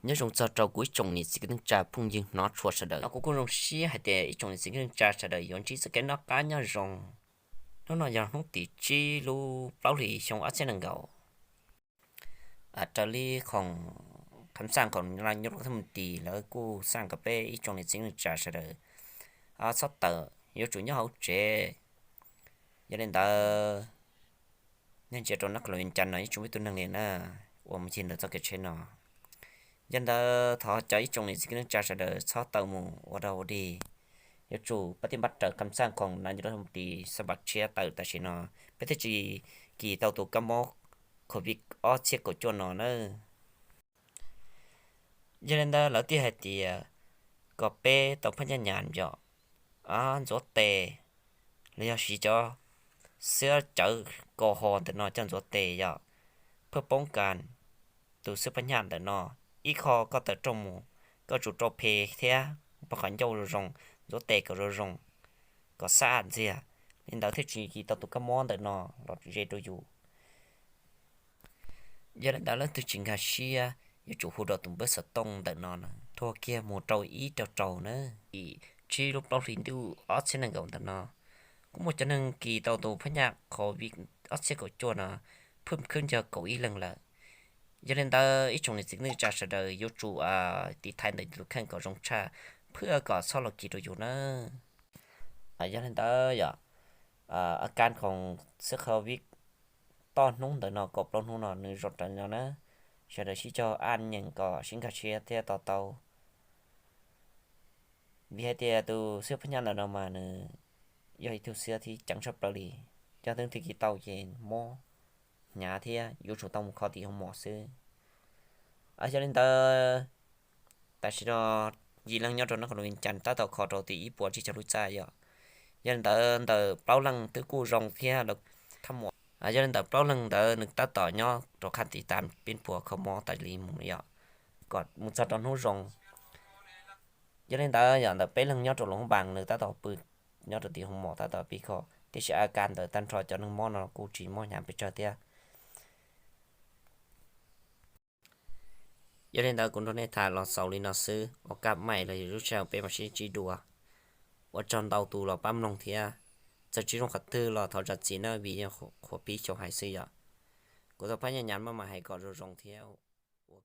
Nyob zoo txog rau kuv ib tsoom niam txiv kwv tij neej tsa phooj ywg hnov tshua sawv daws. Kuv kuj zoo siab hais tias ib tsoom niam txiv kwv tij neej tsa sawv daws yuav ntsib txoj kev noj qab nyob zoo. Hnub no yog hnub tim tsib lub plaub hlis xyoo ob txhiab nees nkaum. Raws li khoom kham xaj khoom nyuj laj thab mus tis lawv kuj xaj kom peb ib tsoom niam txiv kwv tij neej tsa sawv daws txhob tawm, yuav tsum nyob hauv tsev. Yog li ntawd, nej ntsia rau nab ka lo cas no yeej tsis muaj ib tug neeg li na uas mus cig ntawm txoj kev tsheb no. Yog li ntawd thov cov ib tsoom niam txiv kwv tij neej tsa sawv daws txhob tawm mus ua dog ua dig, yuav tsum pab tij npab raws kham xaj khoom na nyuj laj thab mus tis xab npas tshiab tawm tam sim no, peb thiaj tsis kis tau tus kab mob covid ob txhiab kaum cuaj no na. Yog li ntawd lawv thiaj hais tias kom peb tau phab nyaj nyam yom, ntxuav tes, los yog siv cov xwb cawv ko ho ntawm no coj ntxuav tes yom, phaj poob kas tus xwb phab nyaj ntawm no. Ib qho koj tawm rooj mus, koj tsum rau phe thiab pab qhov ncauj zoo zoo, ntxuav tes kom zoo zoo, kom xab ntxiag, li ntawd thiaj tsis kis tau tus kab mob ntawm no los ze rau yus. Yog li ntawd leej twg tsis nkag siab yuav tsum hu rau tus npawb xov tooj ntawm no na, thuav kiag mus rau ib rau rau na, tim tsib lub plaub hlis ntuj ob txhiab nees nkaum ntawm no. Kuj muaj cov neeg kis tau tus phab nyaj covid ob txhiab kaum cuaj no phwj khwb ncag kaum ib leeg lawm. Yog li ntawd ib tsoom niam txiv kwv tij neej tsa sawv daws yuav tsum tiv thaiv ntawm tus kheej kom zoo tshaj, phwj kom txhob los kis rau yus na. Yog li ntawd yom, a kas khoom xwb covid toj hnub ntawm no kaum plaub hnub no nws zoo raws no na. Sawv daws sib cog aj nyeem kom sib nkag siab thiab to taub, vim hais tias tus xwb phab nyaj ntawm no mas nws yog ib tug xwb thiab ceev tshaj plaws li. Yog leej twg kis tau ces mob hnyav thiab yuav tsum tau mus kho tim hoo mom xwb. Yog li ntawd tam sim no yim leej nyob rau nab ka lo cas tab tom kho rau tim ib puas tsib caug lub txaj yom. Yog li ntawd ntawm plaub leej twb kuj zoo thiab lawv thab mus. Yog li ntawm plaub leeg ntawd nws tab tom nyob rau qhab tiv tas peb puas kho mob tas li mus yom, kom mus txog rau hnub zoo. Yog li ntawd yog ntawm peb leeg nyob rau lub npas nws tab tom pw nyob rau tim hoo mom tab tom pib kho, tiam sis a kas ntawm tag nrho cov neeg mob no kuj tsis mob hnyav pes tsawg thiab. Yog li ntawd kuv nrog nej tham los xaus li no xwb, ua kaj maim los yog lub sij hawm peb mam sib ntsib dua. Ua tsaug ntau tus los pab mloog thiab, txawm tsis zoo qhov twg los thov zam txim na vim yog qhuav pib xyaum hais xwb yom. Kuv tau phab nyaj nyam maj mam hais kom zoo zoo thiab ua